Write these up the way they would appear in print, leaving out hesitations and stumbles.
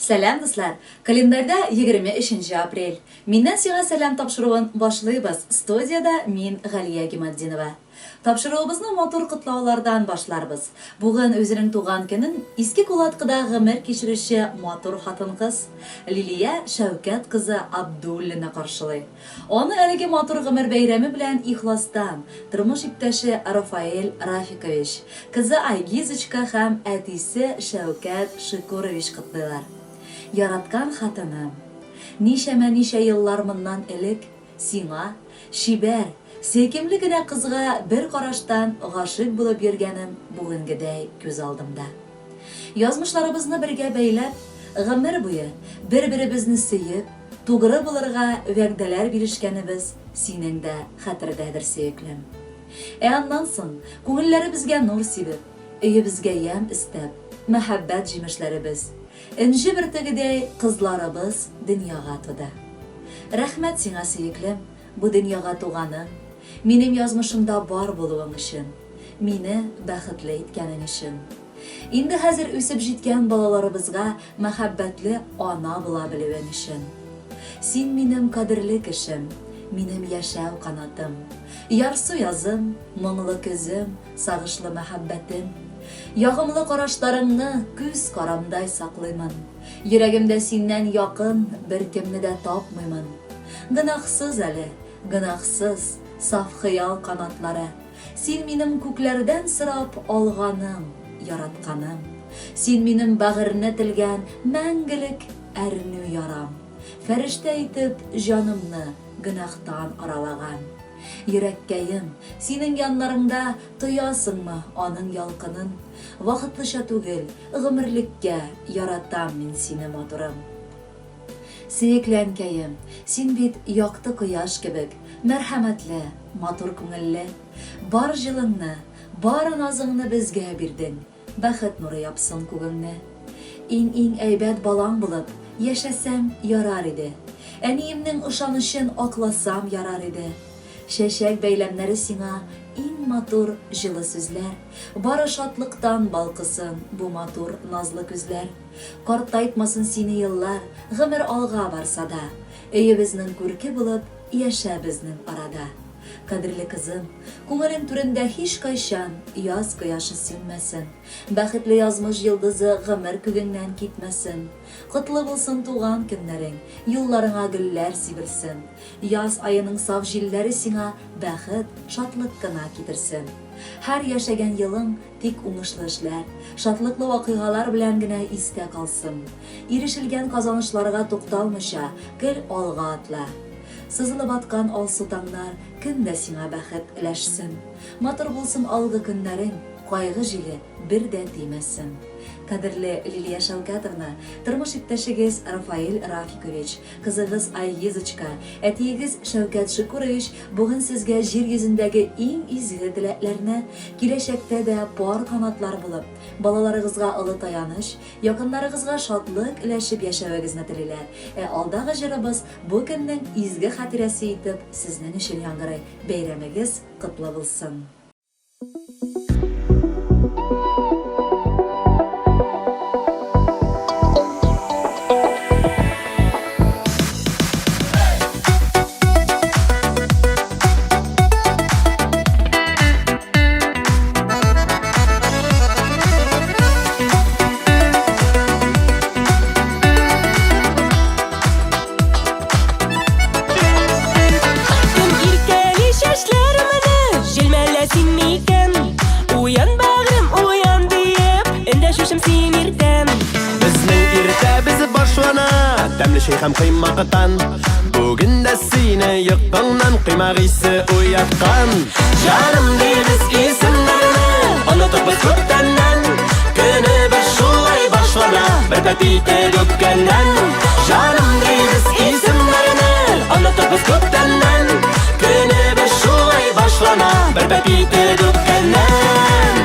Сәлам, дуслар! Календарьда 23 апрель. Миннән сиңа сәлам тапшыруын башлыйбыз. Студиядә мин, Галия Гиматдинова. Тапшыруыбызны матур котлаулардан башларбыз. Бүген үзенең туган көнен Иске Кулаткыда гомер кичерүче матур хатын-кыз, Лилия Шәүкәт кызы Абдуллина каршылый. Аны әлеге матур гомер бәйрәме белән ихластан тормыш иптәше Рафаэль Рафикович, кызы Айгизочка һәм әтисе Шәүкәт Шикурович котлыйлар. Яраткан хатыным! Ничәмә-ничә еллар моннан элек Сиңа, чибәр, сөйкемле генә кызга бер караштан гашыйк булып йөргәнем бүгенгедәй күз алдымда. Язмышларыбызны бергә бәйләп, гомер буе бер-беребезне сөеп, тугры булырга вәгъдәләр бирешкәнебез синең дә хәтердәдер, сөеклем. Ә аннан соң, күңелләребезгә нур сибеп, өебезгә ямь өстәп, мәхәббәт җимешләребез, Энҗе бөртегедәй кызларыбыз дөньяга туды. Рәхмәт сиңа, сөеклем, бу дөньяга туганың, минем язмышымда бар булуың өчен, мине бәхетле иткәнең өчен. Инде хәзер үсеп җиткән балаларыбызга мәхәббәтле ана була белүең өчен. Син минем кадерле кешем, минем яшәү канатым. Ярсу язым, моңлы көзем, сагышлы мәхәббәтем. Ягымлы карашларыңны күз карамдай саклыймын. Йөрәгемдә синнән якын беркемне дә тапмыймын. Гөнаһсыз әле, гөнаһсыз, саф хыял канатлары. Син минем күкләрдән сорап алганым, яратканым. Син минем бәгырьне телгән мәңгелек әрнү ярам. Фәрештә итеп җанымны гөнаһтан аралаган. Йөрәккәем, синең яннарыңда Тоясыңмы аның ялкынын? Вакытлыча түгел, гомерлеккә Яратам мин сине, матурым. Сөекле әнкәем, син бит якты кояш кебек, Мәрхәмәтле, матур күңелле. Бар җылыңны, бар назыңны безгә бирдең, Бәхет нуры япсын күгеңне. Иң-иң әйбәт балаң булып, Яшәсәм ярар иде. Әниемнең ышанычын Акласам ярар иде. Чәчәк бәйләмнәре сиңа Иң матур җылы сүзләр. Бары шатлыктан балкысын Бу матур назлы күзләр. Картайтмасын сине еллар, Гомер алга барса да. Өебезнең күрке булып, Яшә безнең арада. Кадерле кызым, күңелең түрендә Һичкайчан яз кояшы сүнмәсен. Бәхетле язмыш йолдызы Гомер күгеңнән китмәсен. Котлы булсын туган көннәрең, Юлларыңа гөлләр сибелсен. Яз аеның саф җилләре сиңа бәхет, шатлык кына китерсен. Һәр яшәгән елың тик уңышлы эшләр, шатлыклы вакыйгалар белән генә истә калсын. Ирешелгән казанышларга тукталмыйча, гел алга атла. Сызылып аткан алсу таңнар көн дә сиңа бәхет өләшсен. Матур булсын алгы көннәрең, кайгы җиле бер дә тимәсен. Кадерле Лилия Шәүкәтовна, тормыш иптәшегез Рафаэль Рафикович, Кызыгыз Айгизочка, әтиегез Шәүкәт Шөкүрович бүген сезгә җир йөзендәге иң изге теләкләрне, киләчәктә дә пар канатлар булып, балаларыгызга олы таяныч, якыннарыгызга шатлык өләшеп яшәвегезне телиләр. Ә алдагы җырыбыз бу көннең изге хатирәсе итеп сезнең өчен яңгырый. Бәйрәмегез котлы булсын! Кем иркәли чәчләремне, җилмәлә син микән? Уян, бәгърем, уян диеп, эндәшүчем син иртән. Безнең иртәбез башлана тәмле чәй һәм коймактан. Бүген дә сине йокыңнан коймак исе уяткан. Җаным дибез исемнәрне, онытып без күптәннән. Көнебез шулай башлана, бер тәти итеп үпкәннән. Җаным дибез исемнәрне, онытып без күптәннән. Көнебез шулай башлана, бер тәти итеп үпкәннән.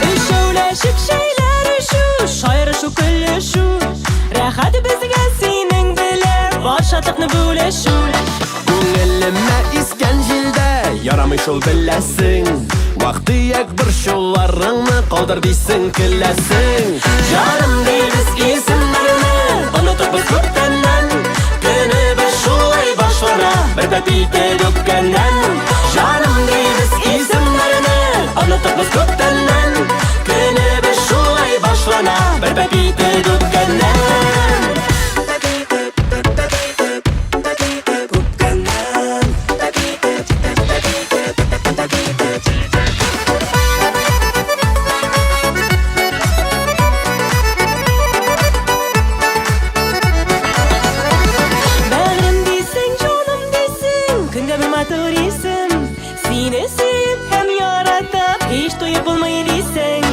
Өчәүләшеп чәйләр эчү, шаярышу, көлешү. Рәхәт безгә синең белән бар шатлыкны бүлешү. Күңелемә искән җилдә Ярамый шул беләсең. Вак-төяк борчуларыңны калдыр дисең, көләсең. Җаным дибез исемнәрне, онытып без күптәннән. Көнебез шулай башлана, бер тәти итеп үпкәннән. Җаным дибез исемнәрне, онытып без күптәннән. Көнебез шулай башлана, бер тәти итеп үпкәннән. Бәгърем дисең, җаным дисең, көнгә бер матур исем. Сине сөеп һәм яратып, һич туеп булмый дисең.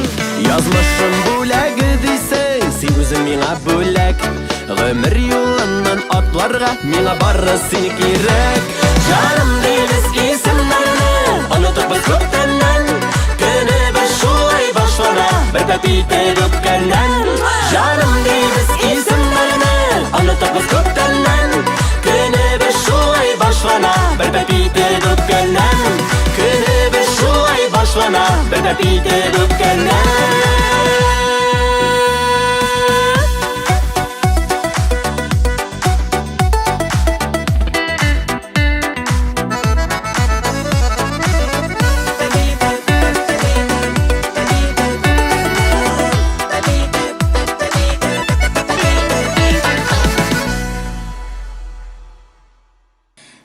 Язмышым бүләге дисең, син үзең миңа бүләк. Гомер юлыннан атларга миңа бары син кирәк. Җаным дибез исемнәрне, онытып без күптәннән. Көнебез шулай башлана, бер тәти итеп үпкәннән. Җаным дибез исемнәрне, онытып без күптәннән. Көнебез шулай башлана, бер тәти итеп үпкәннән. Көнебез шулай башлана, бер тәти итеп үпкәннән.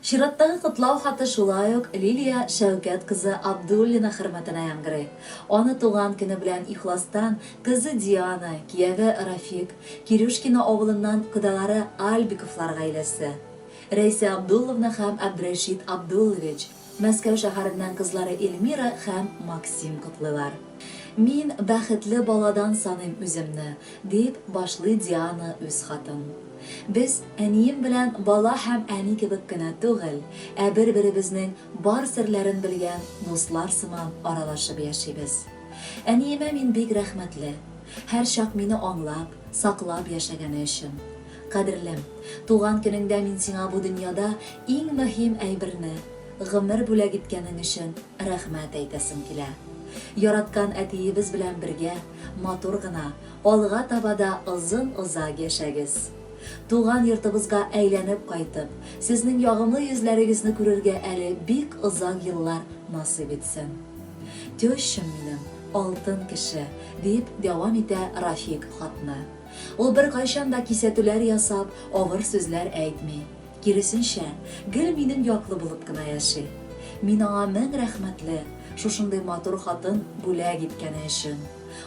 Чираттагы котлау хаты шулай ук Лилия Шәүкәт кызы Абдуллина хөрмәтенә яңгырый. Аны туган көне белән ихластан кызы Диана, кияве Рафик, Кирюшкино авылыннан кодалары Альбиковлар гаиләсе, Рәйсә Абдулловна һәм Әбдрәшит Абдуллович, Мәскәү шәһәреннән кызлары Эльмира һәм Максим котлыйлар. Мин бәхетле баладан саныйм үземне, дип башлый Диана үз хатын. Без әнием белән бала һәм әни кебек кенә түгел, ә бер-беребезнең бар серләрен белгән дуслар сыман аралашып яшибез. Әниемә мин бик рәхмәтле. Һәрчак мине аңлап, саклап яшәгәне өчен. Кадерлем, туган көнеңдә мин сиңа бу дөньяда иң мөһим әйберне, гомер бүләк иткәнең өчен рәхмәт әйтәсем килә. Яраткан әтиебез белән бергә матур гына, алга таба да озын-озак яшәгез. Туган йортыбызга әйләнеп кайтып, сезнең ягымлы йөзләрегезне күрергә әле бик озак еллар насыйп итсен. Тещам минем, алтын кеше, дип дәвам итә Рафик хатны. Ул беркайчан да кисәтүләр ясап, авыр сүзләр әйтми. Киресенчә, гел минем яклы булып кына яши. Мин аңа мең рәхмәтле, шушындый матур хатын бүләк иткәне өчен.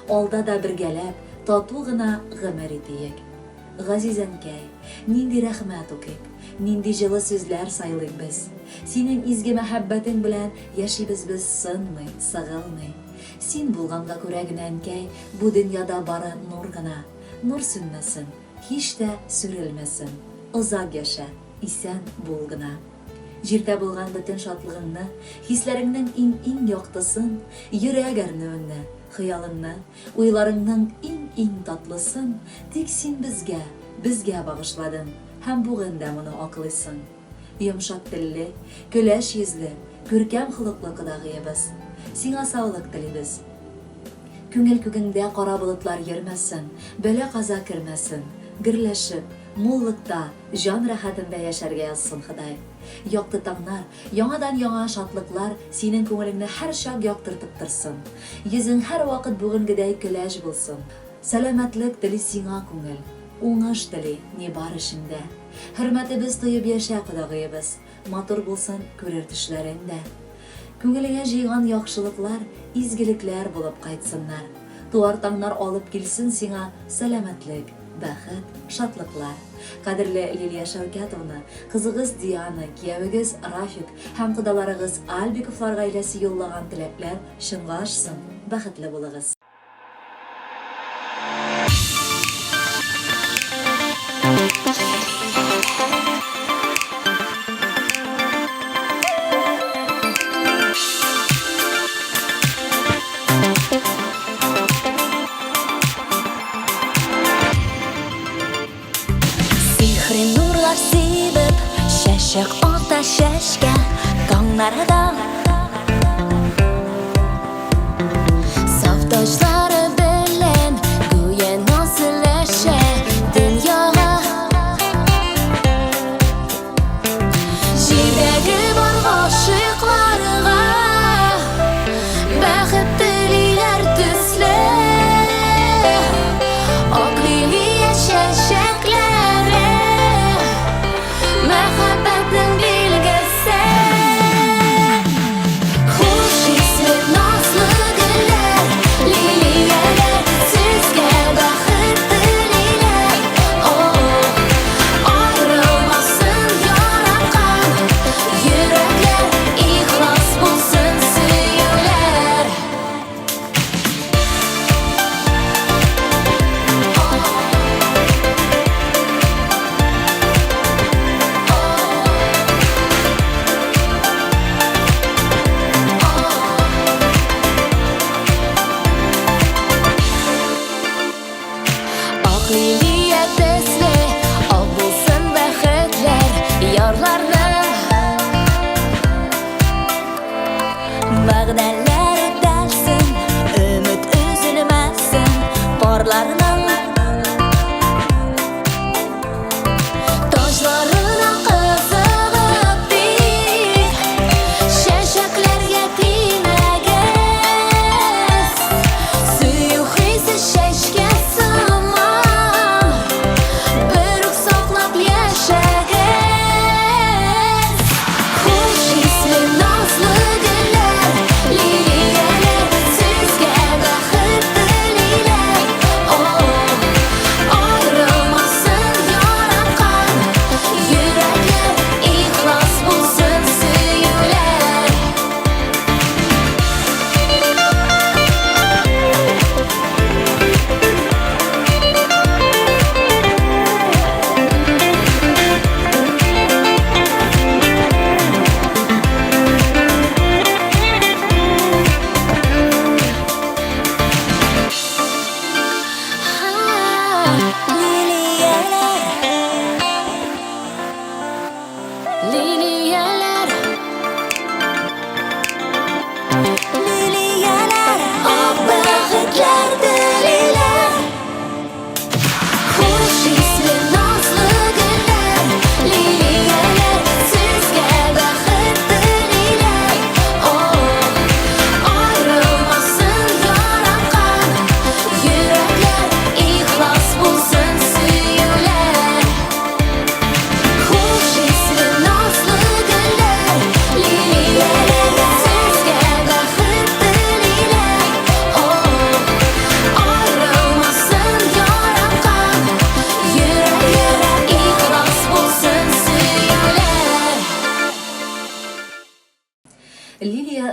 Алда да бергәләп, тату гына гомер итиек. Газиз әнкәй, нинди рәхмәт укыйк, нинди җылы сүзләр сайлыйк без. Синең изге мәхәббәтең белән яшибез без сынмый, сыгылмый. Син булганга күрә генә, әнкәй, бу дөньяда бары нур гына. Нур сүнмәсен, һич тә сүрелмәсен. Озак яшә, исән бул гына. Җирдә булган бөтен шатлыгыңны, хисләреңнең иң-иң яктысын, йөрәк әрнүеңне, хыялыңны, уйларыңның иң-иң татлысын тик син безгә, безгә багышладың һәм бүген дә моны аклыйсың. Йомшак телле, көләч йөзле, күркәм холыклы кодагыебыз. Сиңа саулык телибез. Күңел күгеңдә кара болытлар йөрмәсен, бәла-каза кермәсен. Гөрләшеп, муллыкта, җан рәхәтендә яшәргә язсын Ходай. Якты таңнар, яңадан-яңа шатлыклар синең күңелеңне һәрчак яктыртып торсын. Йөзең һәрвакыт бүгенгедәй көләч булсын. Сәламәтлек тели сиңа күңел, уңыш тели ни бар эшеңдә. Хөрмәтебез тоеп яшә, кодагыебыз, матур булсын күрер төшләрең дә. Күңелеңә җыйган яхшылыклар изгелекләр булып кайтсыннар. Туар таңнар алып килсен сиңа сәламәтлек, бәхет, шатлыклар. Кадерле Лилия Шәүкәтовна, кызыгыз Диана, киявегез Рафик һәм кодаларыгыз Альбиковлар гаиләсе юллаган теләкләр чынга ашсын, бәхетле булыгыз. Сихри нурлар сибеп, чәчәк ата чәчкә, таңнарда.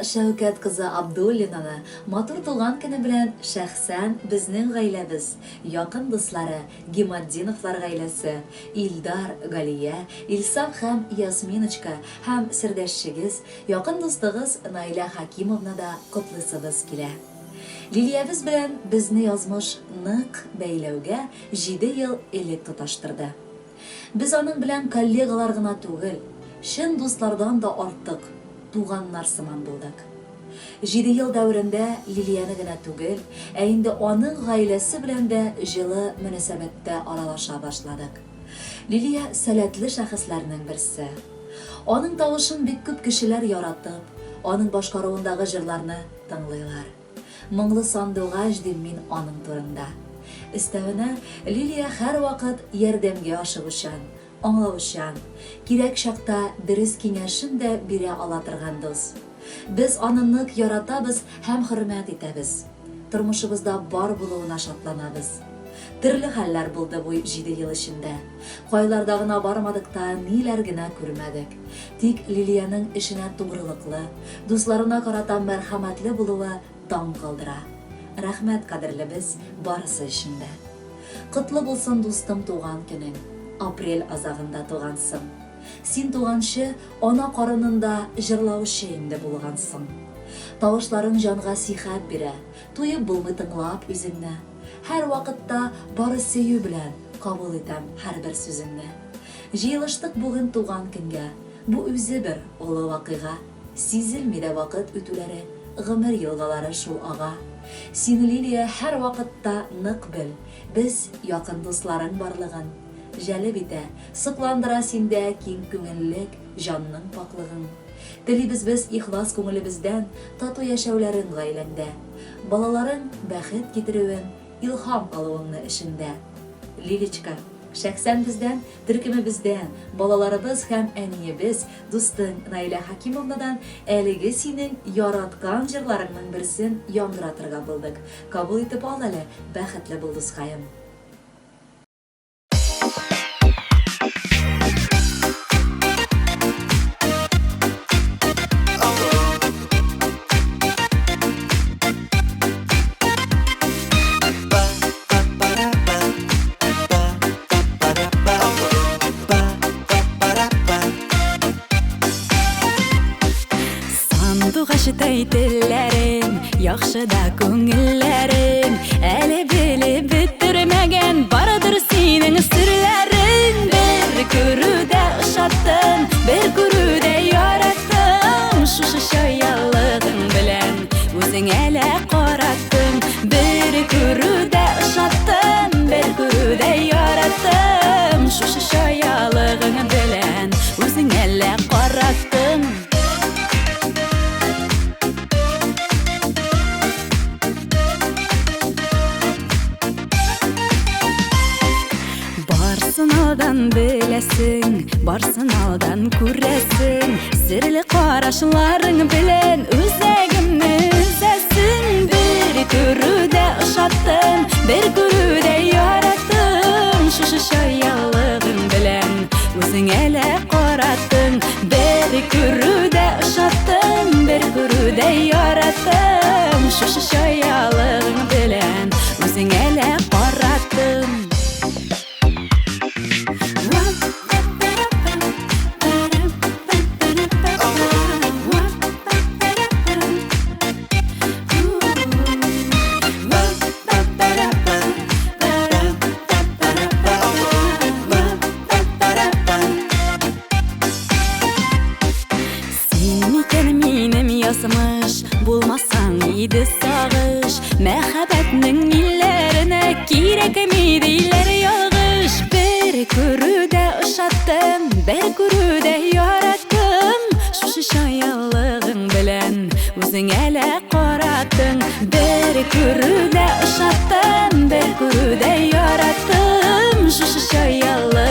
Шәүкәт кызы Абдуллинаны матур туган көне белән шәхсән безнең гаиләбез, якын дуслары Гиматдиновлар гаиләсе, Илдар, Галия, Илсаф һәм Ясминочка һәм сердәшчегез, якын дустыгыз Наилә Хәкимовна да котлыйсыбыз килә. Лилиябез белән безне язмыш нык бәйләүгә җиде ел элек тоташтырды. Без аның белән коллегалар гына түгел, чын дуслардан да артык, туганнар сыман булдык. Җиде ел дәверендә Лилияне генә түгел, ә инде аның гаиләсе белән дә җылы мөнәсәбәттә аралаша башладык. Лилия сәләтле шәхесләрнең берсе. Аның тавышын бик күп кешеләр яратып, аның башкаруындагы җырларны тыңлыйлар. Моңлы сандугач дим мин аның турында. Өстәвенә, Лилия һәрвакыт ярдәмгә ашыгучан, аңлаучан, кирәк чакта дөрес киңәшен дә бирә ала торган дус. Без аны нык яратабыз һәм хөрмәт итәбез. Тормышыбызда бар булуына шатланабыз. Төрле хәлләр булды бу җиде ел эчендә. Кайларда гына бармадык та, ниләр генә күрмәдек. Тик Лилиянең эшенә тугрылыклы, дусларына карата мәрхәмәтле булуы таң калдыра. Рәхмәт, кадерлебез, барысы өчен дә. Котлы булсын, дустым, туган көнең! Апрель азагында тугансың. Син туганчы, ана карынында җырлаучы инде булгансың. Тавышларың җанга сихәт бирә, туеп булмый тыңлап үзеңне. Һәрвакытта бары сөю белән кабул итәм һәрбер сүзеңне. Җыелыштык бүген туган көнгә, бу үзе бер олы вакыйга. Сизелми дә вакыт үтүләре, гомер елгалары шул ага. Син, Лилия, һәрвакытта нык бел, без якын дусларың барлыгын. Җәлеп итә, сокландыра синдә киң күңеллек, җанның пакълыгың. Телибез без ихлас күңелебездән тату яшәүләрең гаиләңдә. Балаларың бәхет китерүен, илһам алуыңны эшеңдә. Лилечка, шәхсән бездән, төркемебездән, балаларыбыз һәм әниебез, дустың Наилә Хәкимовнадан әлеге синең яраткан җырларыңның берсен яңгыратырга булдык. Кабул итеп ал әле, бәхетле бул, дускаем. Сандугачтай телләрең, яхшы да күңелләрең, әле белеп бетермәгән бардыр синең серләрең. Бер күрүдә ошаттым, бер күрүдә яраттым, шушы чаялыгың белән үзең әле караттың. Бер күрүдә ошаттым, бер күрүдә яраттым, шушы чаялыгың белән үзең әле караттың. Барсын алдан беләсең, барсын алдан күрәсең, серле карашларың белән үзәгемне өзәсең. Бер күрүдә ошаттым, бер күрүдә яраттым, шушы чаялыгың белән үзең әле караттың. Бер күрүдә ошаттым, бер күрүдә яраттым, шушы чаялыгың белән үзең әле караттың. Син микән минем язмыш, булмасаң иде сагыш, мәхәббәтнең илләренә кирәкми диләр ялгыш. Бер күрүдә ошаттым, бер күрүдә яраттым, шушы чаялыгың белән үзең әле караттың. Бер күрүдә ошаттым, бер күрүдә яраттым, шушы чаялыгың